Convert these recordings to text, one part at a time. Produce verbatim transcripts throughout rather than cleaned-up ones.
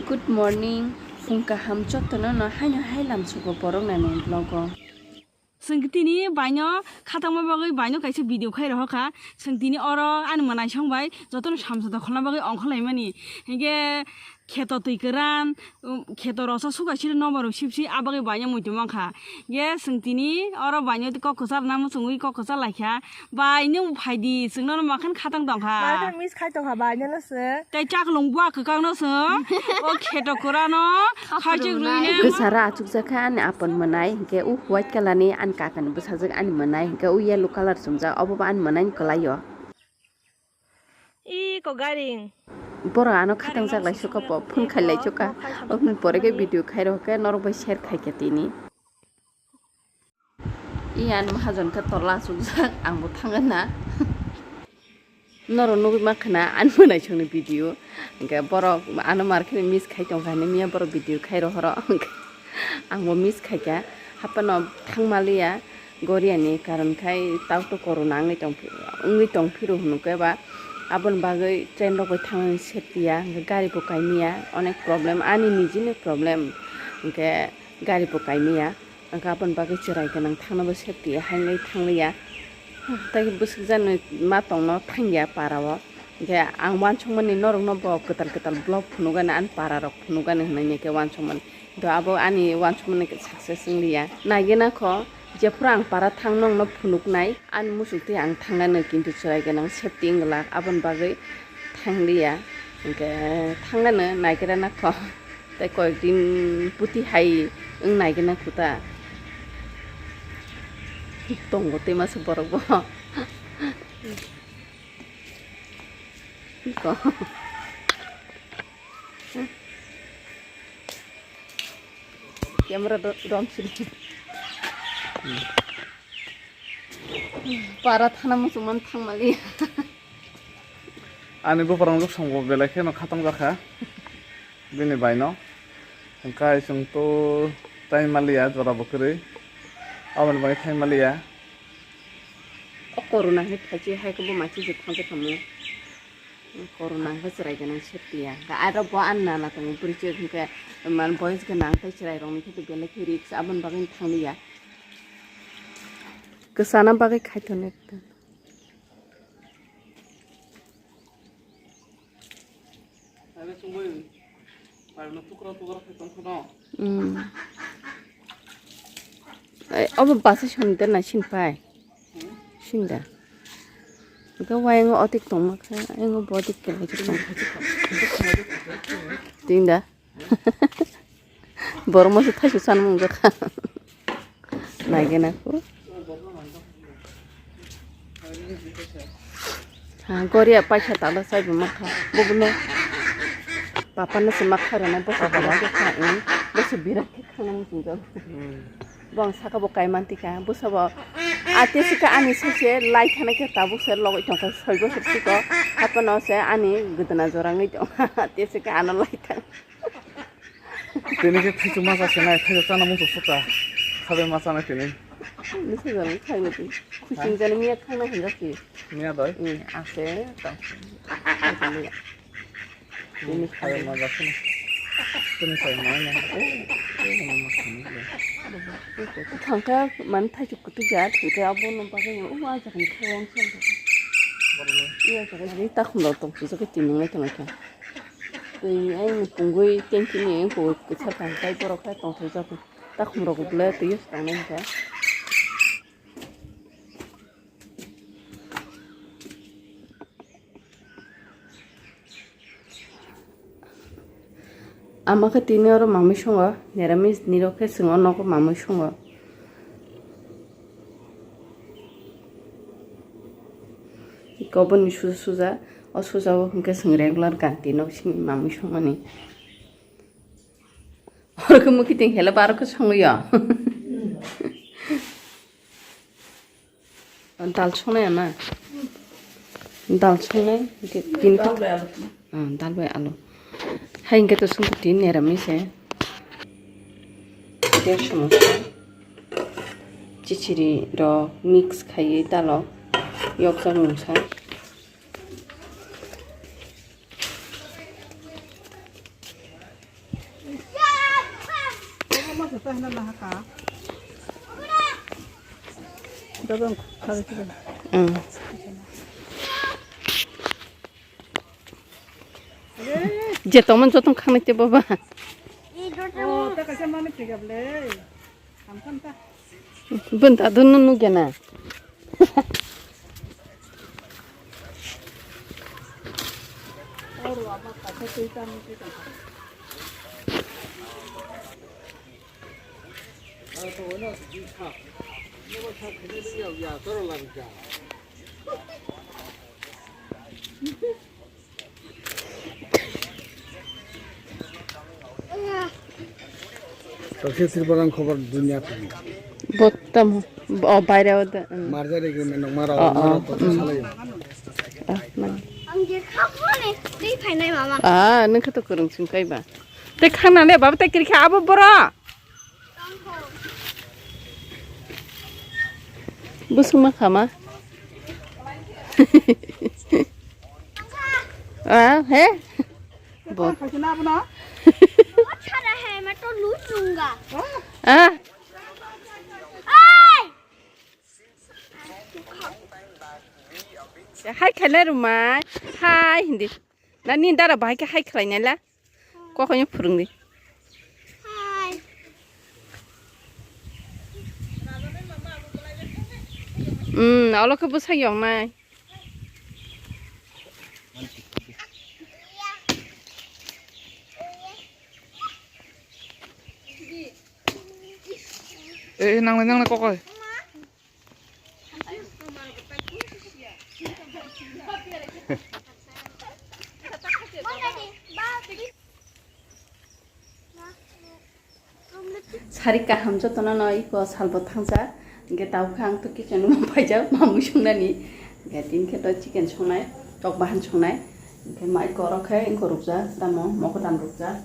Good morning, phung kaham jotono no haino hai lamsugo borok naimung vlog o. Chwng tini baino khatangma bagwi baino kaisa video khai rohor kha. Chwng tini oro ani mwnaisong bai jotono samsa dokholna bagwi ongkhorlaimani. Hinkhe kheto twi kwran, um, kheto rosa sukaisiri nobar rok sibsi abagwi baino muitu mankha. Ye chwng tini oro baino kok kwchar namo chwngwi kok kwchar laikha. Bai nwng phaidi chwngno makhan khatang tongkha. Makhan miss khai tongkha bai nono se. Tei chaklung bua kwkang no chwng. O kheto kwrano khajik rwino. Kwchara achukjak kha ani apon mwnai hinkhe o white colour ni ani kakani bwsajwk ani mwnai hinkhe o yellow colour chumjak obo bo ani mwnai ni kwlai o. Iko garing. Borok ano khatang jak lai suka po phone khai lai suka. Oboni pore khe video khai rok khe norok bai share khai khe tini. Iyan mahajon khe tola asukjak ang bo thangna. Norok nugwi mankha na ani mwnaisongni video. Hinkhe borok ano mar kheno miss khai tongkha hinwi miya borok video khai rohoro. Ang bo miss khaikha. Haphano thangmaliya. Goriani karon khai tauto corona wngwi tongphi-, wngwi tongphiro hwnwi khe ba aboni bagwi train rok bai thangmani safety ya, hwnkhe gari bo kaimiya, onek problem, ani nijini problem, hwnkhe gari bo kaimiya, hwnkhe aboni bagwi chwrai gwnang thangnabo safety ya, haino thangliya. Tei bwswk jani ma tongno thangya para o, hwnkhe ang uansukmani norokno bo kwtal kwtal vlog phunukgani ani para rok phunukgani hwnwi khe uansukmani. Do abo ani uansukmani success wngliya. Naigena kho, jephuru ang para thang nongno phunuknai, ani muchuk twi ang thangnano kintu chwrai gwnang safety wngwlak, aboni bagwi thangliya. Hinkhe thangnano naigena kho, tei koyek din puti hai wng naigena kho ta. Tongo tei masa borok bo. Iko. Camera do-, dom sini. Para thana muchungmani thangmali. Ani buphang rok songbo belai kheno khatang jakha. Bini baino. Hwnkhe chwng to tai maliya jora bo kwrwi. Aboni bagwi thai maliya. O corona hai phaichi hai khe bo machi je thangsa khamu. Corona hwnkhe chwrai gwnang safety ya. Hwnkhe aro bo ani nana tongo bwrwi chwk hwnkhe man boyes gwnang tei chwrai rokni khe belai khe risk aboni bagwi thang liya. Kwchana bagwi khaithon ekta. Mm. Ai, obo basa soni de na sin pai. Sin da. Ga wai ngo otik tong ma kha, ngo bodik ke lai tong. Tin da. Borok masa thaisu san mung jakha. Naigena ko. Ha, goria paisa tala sai bo makha. Bobuno. Papa no se makha rana bosa birak khe kha. Bosa birak khe khana mung jang. Bong saka bo kaiman tika. Bosa bo. Ate sika ani sese lai khana khe tabuk se logoi tongkha soi bosor siko. Hapano se ani gudana jorangoi tong. Ate sika ano lai thang. Tini khe thaichuk ma chase nai, thaichuk chana muchuk suka. Khabe ma chana tini. Nisi jani thai nati. Kuching jani miya thang nai hinjak si. Miya doi? Hmm, ase. Tini khabe ma chase. Tini khabe ma na. Thangka man thaichuk kutu ja, thangka abo no bagwi o ma jaga ni khabe ang chang. Iya jaga ni takhum rok tong sijak tini ngai tong kha. Twi ayang pungwi tanki ni pungwi kwchar tong tai borok khe tongthai jak takhum rok bwle twi tangnai hwnkhe. Ama khe tini oro mamwi songo, niramis ni rok khe chwng o nogo mamwi songo. Iko boni suja suja, o suja o hwnkhe chwng regular ganti nok simi mamwi songmani. Oro khe mukiting hela baro khe songwi o. Dal songnai ama. Dal songnai, hwnkhe tini khe, ah, dal bai alu. Hai hwnkhe to songkhe tini niramis se. Tei somosa. Chichiri rok mix khaiwi dalo yokjak mungsa. Joto hino nahaka. Joto khari khari. Hmm. Je tongmani joto khanai te baba. Oh, ta kaisa mami tigable. Bun ta dun nu gena. Tokhe Tripura khobor dunia tong. Bottom, o baire o da. Marjari gini nokmara, oh, oh, mara to salai. Ah, man. Ang je khapone, tei phainai mama. Ah, nang khato kurung sing kai ba. Te khana le baba te kiri kha abo boro. Busung ma khama. Ah, he? Bo. Chara hai ma to lu chunga. Ah. Ai! Hai khaina rumai. Hai hindi. Nani dara bahai khe hai khlainai la. Kokhono phwrwngdi. Hai. Hmm, olo khe bwsa yoknai. Eh, nanglai, nanglai, kokoi. Sari kaham jotono no iko salbo thangsa, hingke tabuk khe ang to kitchen room paijak mamui songnani, hingke tini khe to chicken songnai, tok bahan songnai, hingke mai korok khe iko rukjak tamo mogodam rukjak.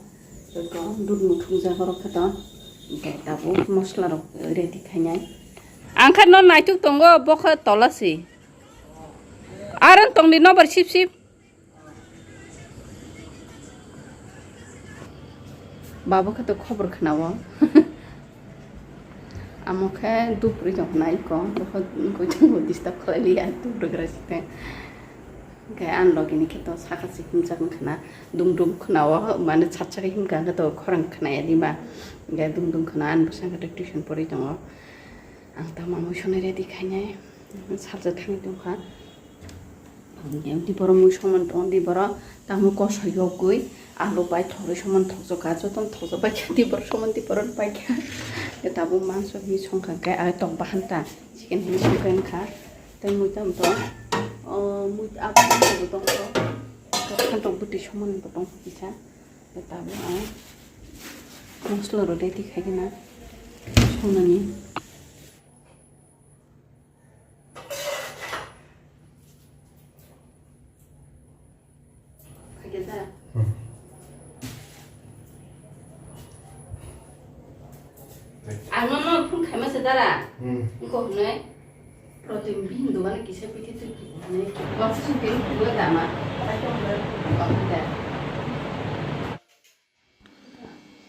Eko dudh muthungjak oro khe to, hingke tabuk mosola rok ready khainai. Ang khe no naituk tongo, bo khe tola si. Aro tongdi nobar sip sip. Babo khe to khobor khwnao. Amo khe dupri tong khna iko, bo khe disturb khlai liya, dupri gra si khe. Hingke ang logi ni khe to saka se himjak wngkha na, dum dum khna o, mane chat chat himkha hingke to khorang khna ya di ba, hingke dum dum khna ani bwskango to tuition pori tongo. Ang tamo mui songnai ready khainai, salsa thangwi tongkha. Hingke di boro mui somani tongo, di boro tamo kosoi yogwi alu bai thogwi somani thokjak kha, jotono thokjak bai kha, di boro somani di boro bai kha. Tabuk mangso hwnwi songkha hingke, aro tok bahan ta chicken hwnwi songkha wngkha. Tei mui tamo to, o, mui abo bo tongkho. Khantok bwtwi somani bo tongkho kisa. Tei tabuk ang mosola rok ready khaikhe na songnani. Ang nono phone khaima se dara. Hmm. Wngkha hwnwi. Protein bihing dogano kisa packet twi phuru hwnwi. Baksa song tei phuru dama.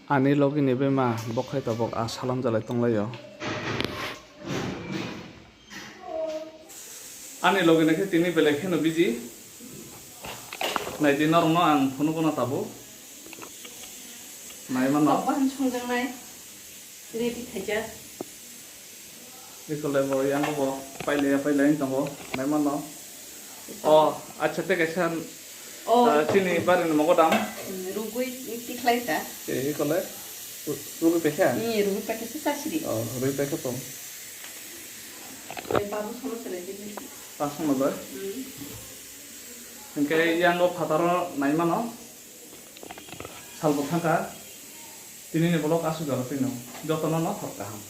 Ani logi ni bema bokhai tabok a salam jalai tonglaio. Ani logi ni khe tini belai kheno busy. Naidi norokno ang phunukgo no tabuk. Nai mano. Tok bahan songjaknai. Ready khaijak. Ikole bo yang bo pailaya pailaya wng tongo. Nai mano. Oh, acha te kaisa, oh, ah, chini bari ni mogodam. Hmm, rugui tikhlai ta. Eh, ikole. Ru-, rugui paikha? Hmm, rugui paikha se sasiri. Oh, rugui paikha tong. Oi, babu sono sele tikhlai. Pasong no bai. Hmm. Hingke yang bo phataro nai mano. Salbo thangkha, tinini vlog aswk jora twino jotono no hor kaham.